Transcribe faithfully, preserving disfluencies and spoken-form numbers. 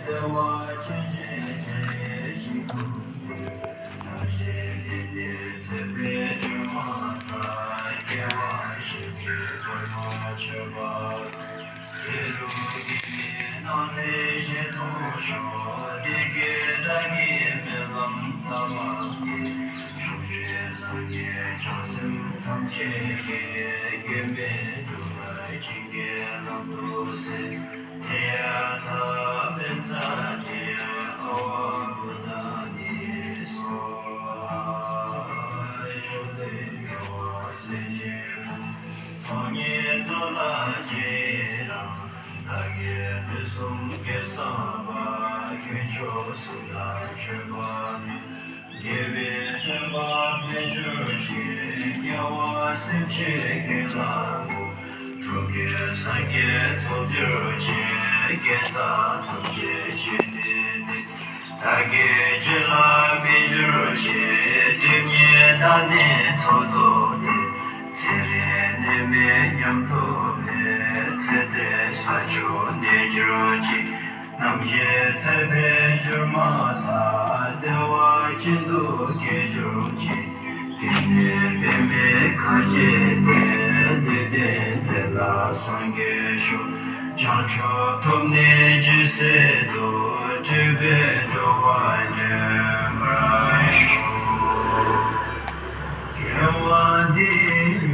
བདེ་བ་ཅན་ཞིག་ཐུགས་ཀྱི་བདག་གཞན་དེ་ནི་ཚེ་འདིར་འགྱུར་མ་ཐག་སྐྱེ་བ་གཞན་གྱི་དོན་མ་བྱས་པར། ཆོས་ལུགས་ཀྱི་མི་རྣམས་ལས་གཞན་དུ་ཤོག་བདེ་སྐྱིད་བདག་གི་སྨོན་ལམ་བཏབ་པ་ཡིས། བྱང་ཆུབ་སངས་རྒྱས་བྱང་སེམས་ཐམས་ཅད་ཀྱིས། མགོན་མེད་འགྲོ་བ་ཇི་སྙེད་ལམ་དུ་གསལ། དེ་ཡང་ཐ་མལ་ཙ་ན་དེ་ཡང་ཨ་ཝ་བྷུ་ཏ་ནི་སྭཱ་ཧཱ། བཅོམ་ལྡན་འདས་སྲས་ཆེན་པོ་ཚོགས་གཉིས་ཚོགས་ལ་མཆིས་དང་། བདག་གིས་དུས་གསུམ་དགེ་བསགས་པ། དཀོན་མཆོག་གསུམ་དང་མཆོད་པ་ནི། དགེ་བའི་སྤྱོད་པ་འཕེལ་གྱུར་ཅིག་དགེ་བ་སེམས་ཅན་ཀུན་ལ་ཕོག །འགྲོ་ཀུན་སངས་རྒྱས་ཐོབ་གྱུར་ཅིག་དགེ་རྩ་ཐམས་ཅད་བྱེད་ནུས་ཏེ། བདག་གི་རྒྱུད་ལ་སྨིན་གྱུར་ཅིག་སྒྲིབ་གཉིས་དག་ནས་ཚོགས་རྫོགས་ཏེ། ཚེ་རིང་ནད་མེད་ཉམས་རྟོགས་མེད། ཚེ་བརྟན་ས་ཕྱོགས་གནས་གྱུར་ཅིག །རྣམ་ཤེས་ཚེ་འཕེལ་འགྱུར་མ་ཐག །བདེ་བ་ཅན་དུ་སྐྱེ་གྱུར་ཅིག །དེ་ནས་པདྨའི་ཁ་བྱེ་སྟེ། ལུས་རྟེན་དེ་ལ་སངས་རྒྱས་ཤོག །བྱང་ཆུབ་ཐོབ་ནས་ཇི་སྲིད་དུ། སྤྲུལ་པའི་འགྲོ་བ་ཉེ་བར་ཤོག །དགེ་བ་འདི་ཡིས་